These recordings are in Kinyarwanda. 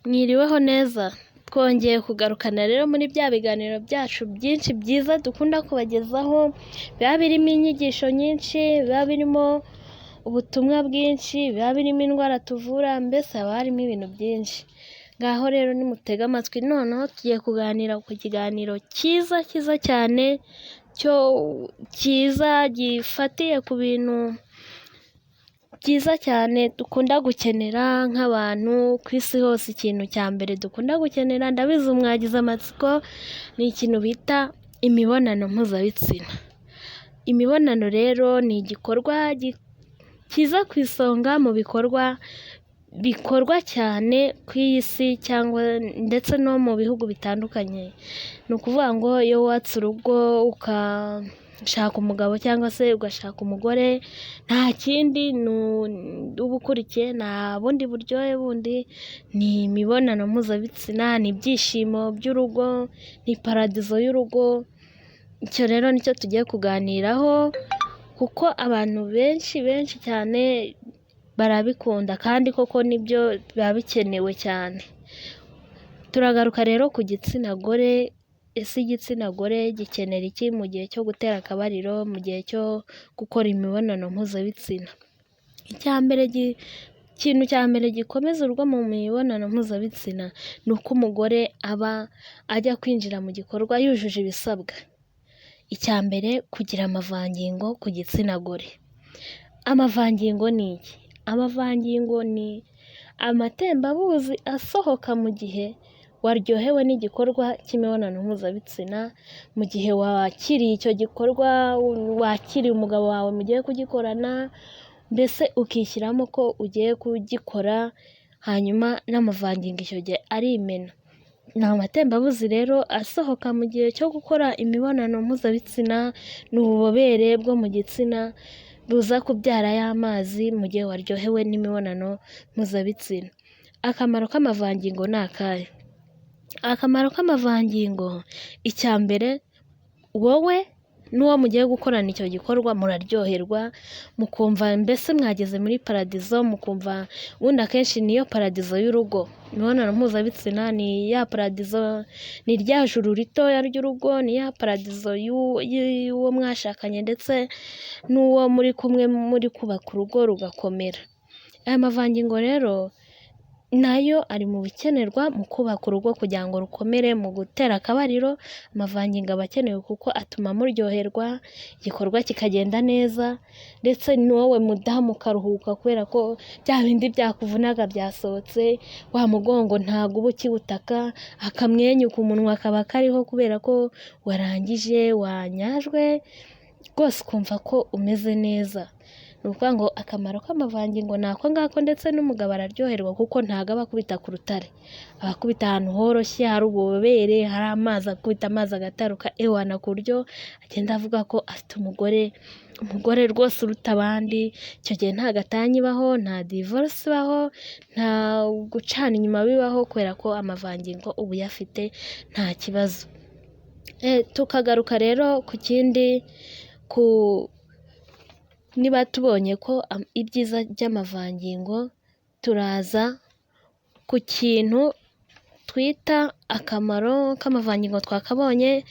Mwiriweho neza, twongeye kugarukana rero muri bya biganiro byacu byinshi byiza dukunda kubagezaho, biba birimo inyigisho nyinshi, biba birimo ubutumwa bwinshi, biba birimo indwara tuvura, mbese haba harimo ibintu byinshi. Ngaho rero nimutege amatwi, noneho tugiye kuganira ku kiganiro cyiza cyiza cyane, cyo cyiza gifatiye ku bintu byiza cyane dukunda gukenera nk'abantu ku isi hose. Ikintu cya mbere dukunda gukenera, ndabizi mwagize amatsiko, ni ikintu bita imibonano mpuzabitsina. Imibonano rero ni igikorwa kiza ku isonga mu bikorwa bikorwa cyane ku iyi si cyangwa ndetse no mu bihugu bitandukanye. Ni ukuvuga ngo iyo wubatse urugo, ugashaka umugabo cyangwa se ugashaka umugore, nta kindi uba ukurikiye, nta bundi buryohe bundi, ni imibonano mpuzabitsina, ni ibyishimo by'urugo, ni paradizo y'urugo. Icyo rero nicyo tugiye kuganiraho kuko abantu benshi benshi cyane barabikunda, kandi koko nibyo, biba bikenewe cyane. Turagaruka rero ku gitsina gore. Ese igitsina gore gikenera iki mu gihe cyo gutera akabariro, mu gihe cyo gukora imibonano mpuzabitsina? Icya mbere, ikintu cya mbere gikomeza urugo mu mibonano mpuzabitsina, ni uko umugore aba ajya kwinjira mu gikorwa yujuje ibisabwa. Icya mbere, kugira amavangingo ku gitsina gore. Amavangingo ni iki? Amavangingo ni amatembabuzi asohoka mu gihe waryohewe n'igikorwa cy'imibonano mpuzabitsina, mu gihe wakiriye icyo gikorwa, wakiriye umugabo wawe mugiye kugikorana, mbese ukishyiramo ko ugiye kugikora, hanyuma n'amavangingo icyo gihe arimena. Ni amatembabuzi rero asohoka mu gihe cyo gukora imibonano mpuzabitsina, ni ububobere bwo mu gitsina buza kubyara ya mazi mu gihe waryohewe n'imibonano mpuzabitsina. Akamaro k'amavangingo ni akahe? Akamaro k'amavangingo, icya mbere, wowe n'uwo mugiye gukorana icyo gikorwa muraryoherwa, mukumva mbese mwageze muri paradizo, mukumva ubundi akenshi niyo paradizo y'urugo. Imibonano mpuzabitsina ni ya paradizo, ni rya juru ritoya ry'urugo, ni ya paradizo y'uwo mwashakanye ndetse n'uwo muri kumwe muri kubaka urugo rugakomera. Aya mavangingo rero nayo ari mu bikenerwa mu kubaka urugo kugira ngo rukomere. Mu gutera akabariro, amavangingo aba akenewe kuko atuma muryoherwa, igikorwa kikagenda neza, ndetse n'wowe mudamu ukaruhuka kubera ko bya bindi byakuvunaga byasohotse, wa mugongo ntabwo uba ukiwutaka, akamwenyu ku munwa kaba kariho kubera ko warangije, wanyajwe, rwose ukumva ko umeze neza. Ni ukuvuga ngo akamaro k'amavangingo ni ako ngako, ndetse n'umugabo araryoherwa kuko ntabwo aba akubita ku rutare, aba akubita ahantu horoshye, hari ububobere, hari amazi, akubita amazi agataruka, ewana, ku buryo agenda avuga ko afite umugore, umugore rwose uruta abandi. Icyo gihe nta gatanya ibaho, nta divorce ibaho, nta gucana inyuma bibaho, kubera ko amavangingo uba uyafite, nta kibazo. Tukagaruka rero ku kindi, ku niba tubonye ko ibyiza by'amavangingo, turaza ku kintu twita akamaro k'amavangingo twakabonye.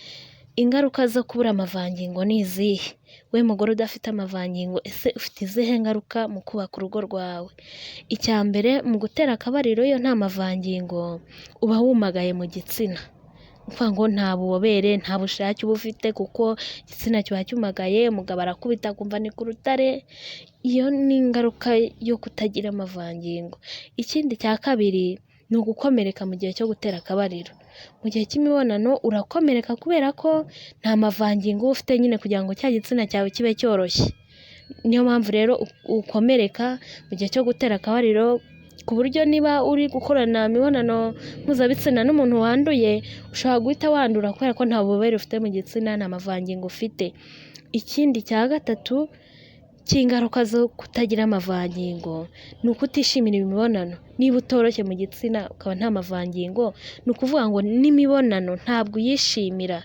Ingaruka zo kubura amavangingo ni izihe? We mugore udafite amavangingo, ese ufite izihe ngaruka mu kubaka urugo rwawe? Icya mbere, mu gutera akabariro, iyo nta mavangingo, uba wumagaye mu gitsina. Ni ukuvuga ngo nta bubobere, nta bushake uba ufite kuko igitsina kiba cyumagaye, umugabo arakubita akumva ni ku rutare. Iyo ni ingaruka yo kutagira amavangingo. Ikindi cya kabiri ni ugukomereka mu gihe cyo gutera akabariro. Mu gihe cy'imibonano urakomereka kubera ko nta mavangingo uba ufite nyine kugira ngo cya gitsina cyawe kibe cyoroshye. Niyo mpamvu rero ukomereka mu gihe cyo gutera akabariro, ku buryo niba uri gukorana imibonano mpuzabitsina n'umuntu wanduye, ushobora guhita wandura kubera ko nta bubobere ufite mu gitsina, nta mavangingo ufite. Ikindi cya gatatu cy'ingaruka zo kutagira amavangingo ni ukutishimira imibonano. Niba utoroshye mu gitsina, ukaba nta mavangingo, ni ukuvuga ngo n'imibonano ntabwo uyishimira,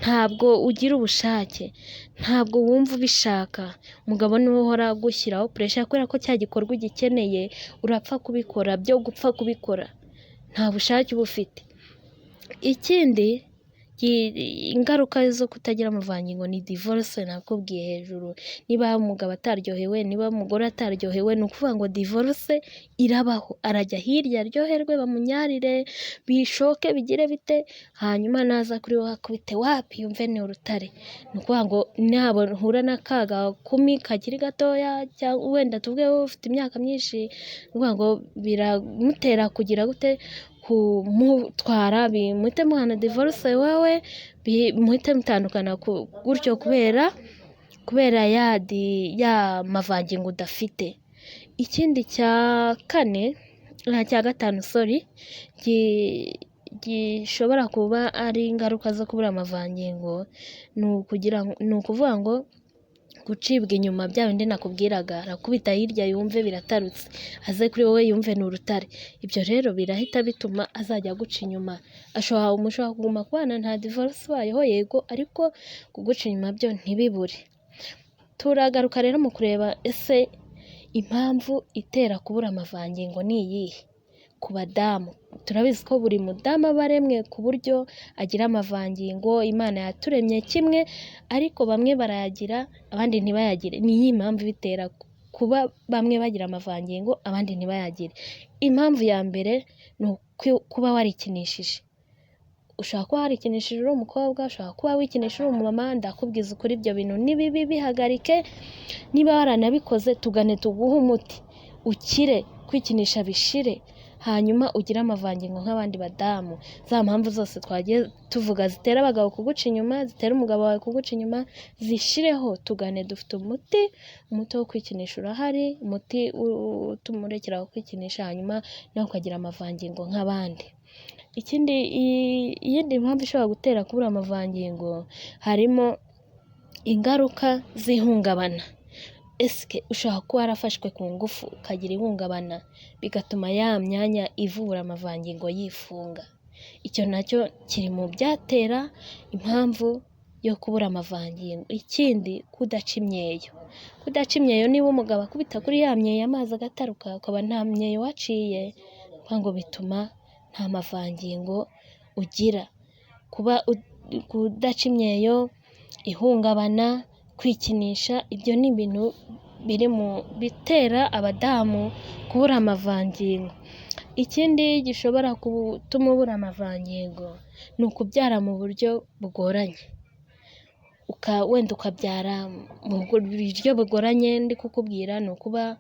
ntabwo ugira ubushake, ntabwo wumva ubishaka. Umugabo niwe uhora agushyiraho pressure kubera ko cya gikorwa ugikeneye, urapfa kubikora byo gupfa kubikora. Nta bushake uba ufite. Ikindi, ingaruka zo kutagira amavangingo ni divorce nakubwiye hejuru. Niba umugabo ataryohewe, niba umugore ataryohewe, ni ukuvuga ngo divorce irabaho, arajya hirya aryoherwe, bamunyarire, bishoke, bigire bite, hanyuma naza kuri wowe akubite wapi, yumve ni urutare. Ni ukuvuga ngo nahura na ka gakumi kakiri gatoya, cyangwa wenda tuvuge wowe ufite imyaka myinshi, ni ukuvuga ngo biramutera kugira gute? Kumutwara, muhite muhana divorce, wowe muhite mutandukana gutyo kubera ya mavangingo udafite. Ikindi cya kane, cya gatanu, sorry, gishobora kuba ari ingaruka zo kubura amavangingo, ni ukuvuga ngo gucibwa inyuma, bya bindi nakubwiraga, arakubita hirya yumve biratarutse, aze kuri wowe yumve ni urutare. Ibyo rero birahita bituma azajya aguca inyuma. Ashobora, mushobora kuguma kubana nta divorce ibayeho, yego, ariko kuguca inyuma byo ntibibure. Turagaruka rero mu kureba ese impamvu itera kubura amavangingo ni iyihe ku badamu? Turabizi ko buri mudamu aba aremwe ku buryo agira amavangingo, Imana yaturemye kimwe, ariko bamwe barayagira abandi ntibayagire. Ni iyihe mpamvu ibitera kuba bamwe bagira amavangingo abandi ntibayagire? Impamvu ya mbere ni kuba warikinishije. Ushobora kuba warikinishije uri umukobwa, ushobora kuba wikinisha uri umumama, ndakubwiza ukuri ibyo bintu ni bibi, bihagarike. Niba waranabikoze, tugane tuguhe umuti ukire, kwikinisha bishire, hanyuma ugire amavangingo nk'abandi badamu. Za mpamvu zose twagiye tuvuga zitera abagabo kuguca inyuma, zitera umugabo wawe kuguca inyuma, zishireho. Tugane, dufite umuti, umuti wo kwikinisha urahari, umuti utuma urekera kwikinisha, hanyuma nawe ukagira amavangingo nk'abandi. Ikindi, iyindi mpamvu ishobora gutera kubura amavangingo, harimo ingaruka z'ihungabana. Esike ushobora kuba warafashwe ku ngufu ukagira ihungabana, bigatuma ya myanya ivubura amavangingo yifunga. Icyo nacyo kiri mu byatera impamvu yo kubura amavangingo. Ikindi, kudaca imyeyo. Kudaca imyeyo, niba umugabo akubita kuri ya myeyo amazi agataruka, ukaba nta myeyo waciye, ngo bituma nta mavangingo ugira. Kuba kudaca imyeyo, ihungabana, kwikinisha, ibyo ni ibintu biri mu bitera abadamu kubura amavangingo. Ikindi gishobora gutuma ubura amavangingo ni ukubyara mu buryo bugoranye. Wenda ukabyara mu buryo bugoranye, ndi kukubwira ni ukuba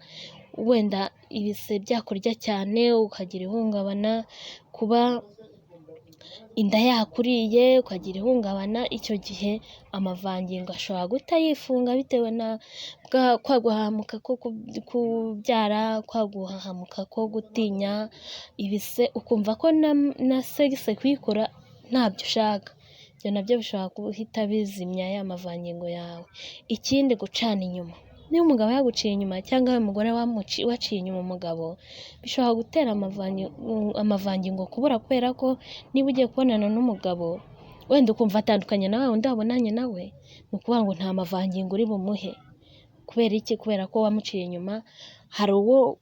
wenda ibise byakurya cyane ukagira ihungabana, kuba inda yakuriye ukagira ihungabana, icyo gihe amavangingo ashobora guhita yifunga bitewe na kwa guhahamuka ko kubyara, kwa guhahamuka ko gutinya ibise, ukumva ko na sexe kuyikora ntabyo ushaka. Ibyo nabyo bishobora guhita bizimya ya mavangingo yawe. Ikindi, gucana inyuma. Niba umugabo yaguciye inyuma cyangwa umugore waciye inyuma umugabo, bishobora gutera amavangingo kubura, kubera ko niba ugiye kubonana n'umugabo wenda ukumva atandukanye na wa wundi wabonanye nawe, ni ukuvuga ngo nta mavangingo uri bumuhe. Kubera iki? Kubera ko wamuciye inyuma, hari uwo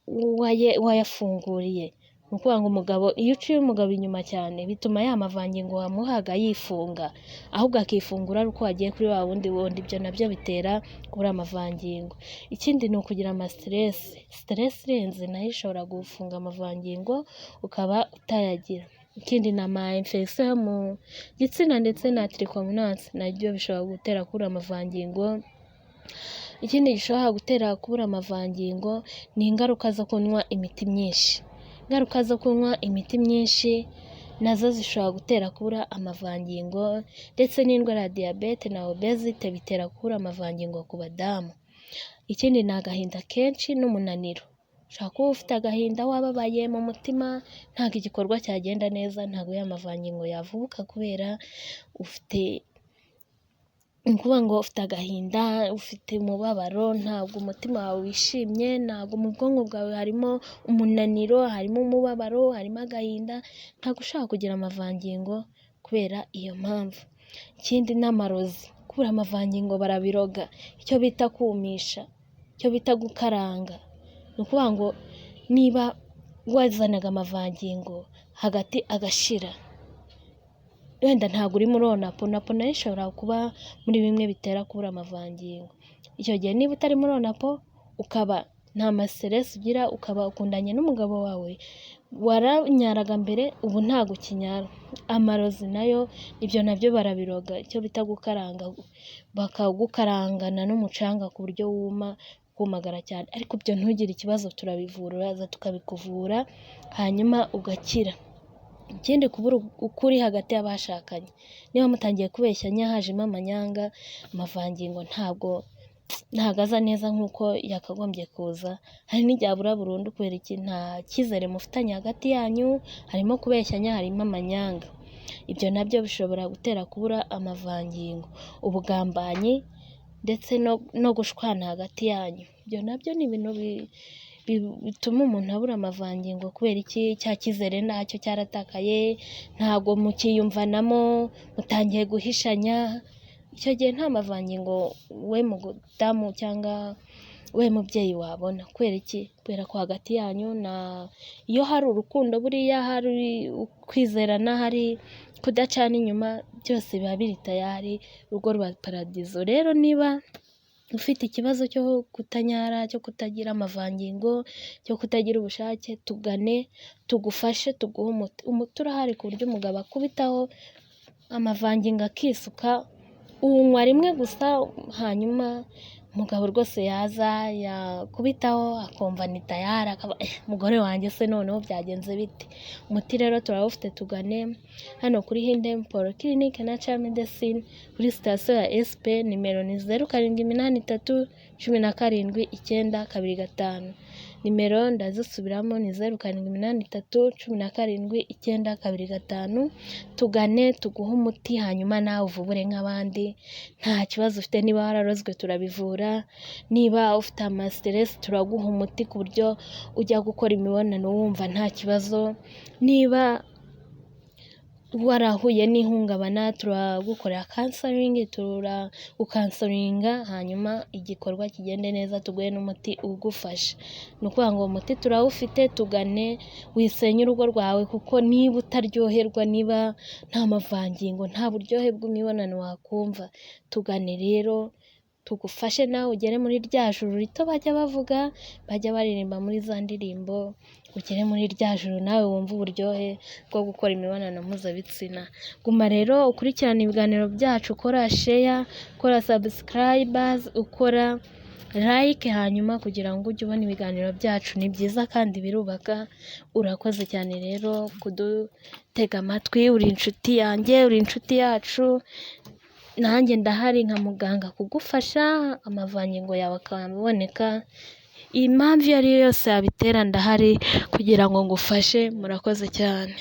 wayafunguriye. Ni ukuvuga ngo umugabo, iyo uciye umugabo inyuma cyane, bituma ya mavangingo wamuhaga yifunga, ahubwo akifungura ari uko wagiye kuri wa wundi wundi. Ibyo nabyo bitera kubura amavangingo. Ikindi ni ukugira ama stress. Stress irenze nayo ishobora gufunga amavangingo ukaba utayagira. Ikindi ni ama infection yo mu gitsina ndetse na trichomonas, nabyo bishobora gutera kubura amavangingo. Ikindi gishobora gutera kubura amavangingo ni ingaruka zo kunywa imiti myinshi. Ingaruka zo kunywa imiti myinshi nazo zishobora gutera kubura amavangingo, ndetse n'indwara ya diyabete na obésité bitera kubura amavangingo ku badamu. Ikindi ni agahinda kenshi n'umunaniro. Ushobora kuba ufite agahinda, wababaye mu mutima, ntabwo igikorwa cyagenda neza, ntabwo ya mavangingo yavuka kubera ufite, ni ukuvuga ngo ufite agahinda, ufite umubabaro, ntabwo umutima wawe wishimye, ntabwo mu bwonko bwawe harimo umunaniro, harimo umubabaro, harimo agahinda, ntabwo ushobora kugira amavangingo kubera iyo mpamvu. Ikindi ni amarozi. Kubura amavangingo barabiroga, icyo bita kumisha, icyo bita gukaranga. Ni ukuvuga ngo niba wazanaga amavangingo hagati agashira, wenda ntabwo uri muri onapo, onapo nayo ishobora kuba muri bimwe bitera kubura amavangingo. Icyo gihe niba utari muri onapo, ukaba nta mastress ugira, ukaba ukundanye n'umugabo wawe, waranyaraga mbere ubu ntabwo ukinyara. Amarozi nayo ibyo nabyo barabiroga, icyo bita gukaranga, bakagukarangana n'umucanga ku buryo wuma, ukumagara cyane, ariko ibyo ntugire ikibazo turabivura, uraza tukabikuvura hanyuma ugakira. Ikindi, kubura ukuri hagati y'abashakanye, niba mutangiye kubeshyanya hajemo amanyanga, amavangingo ntabwo aza neza nk'uko yakagombye kuza, hari n'igihe abura burundu. Kubera iki? Nta cyizere mufitanye hagati yanyu, harimo kubeshyanya, harimo amanyanga, ibyo nabyo bishobora gutera kubura amavangingo. Ubugambanyi ndetse no gushwana hagati yanyu, ibyo nabyo ni ibintu bituma umuntu abura amavangingo. Kubera iki? Cya cyizere ntacyo, cyaratakaye, ntabwo mukiyumvanamo, mutangiye guhishanya, icyo gihe nta mavangingo we mudamu cyangwa we mubyeyi wabona. Kubera iki? Kubera ko hagati yanyu na iyo hari urukundo, buriya hari kwizerana, hari kudacana inyuma, byose biba biri tayari, urugo ruba paradizo. Rero niba ufite ikibazo cyo kutanyara, cyo kutagira amavangingo, cyo kutagira ubushake, tugane tugufashe, tuguhe umuti. Umuti urahari ku buryo umugabo akubitaho amavangingo akisuka, uwunywa rimwe gusa, hanyuma umugabo rwose yaza yakubitaho akumva ni tayari, akaba mugore wanjye se noneho byagenze bite? Umuti rero turawufite, tugane hano kuri Hidden Polyclinic Natural Medicine, kuri sitasiyo ya SP, nimero ni 0783 17 925. Nimero ndazisubiramo, ni 0783 17 925. Tugane tuguhe umuti, hanyuma nawe uvubure nk'abandi, nta kibazo ufite. Niba wararozwe turabivura, niba ufite amastress turaguha umuti ku buryo ujya gukora imibonano wumva nta kibazo, niba warahuye n'ihungabana turagukorera counseling, turagucounselinga, hanyuma igikorwa kigende neza, tuguhe n'umuti ugufasha. Ni ukuvuga ngo umuti turawufite, tugane, wisenye urugo rwawe, kuko niba utaryoherwa, niba nta mavangingo, nta buryohe bw'imibonano wakumva, tugane rero tugufashe nawe ugere muri rya juru rito bajya bavuga, bajya baririmba muri za ndirimbo, ugere muri rya juru nawe wumve uburyohe bwo gukora imibonano mpuzabitsina. Guma rero ukurikirane ibiganiro byacu, ukora share, ukora subscribe, ukora like, hanyuma kugira ngo ujye ubona ibiganiro byacu, ni byiza kandi birubaka. Urakoze cyane rero kudutega amatwi, uri inshuti yanjye, uri inshuti yacu, nanjye ndahari nka muganga kugufasha amavangingo yawe akaboneka, impamvu iyo ari yo yose yabitera ndahari kugira ngo ngufashe. Murakoze cyane.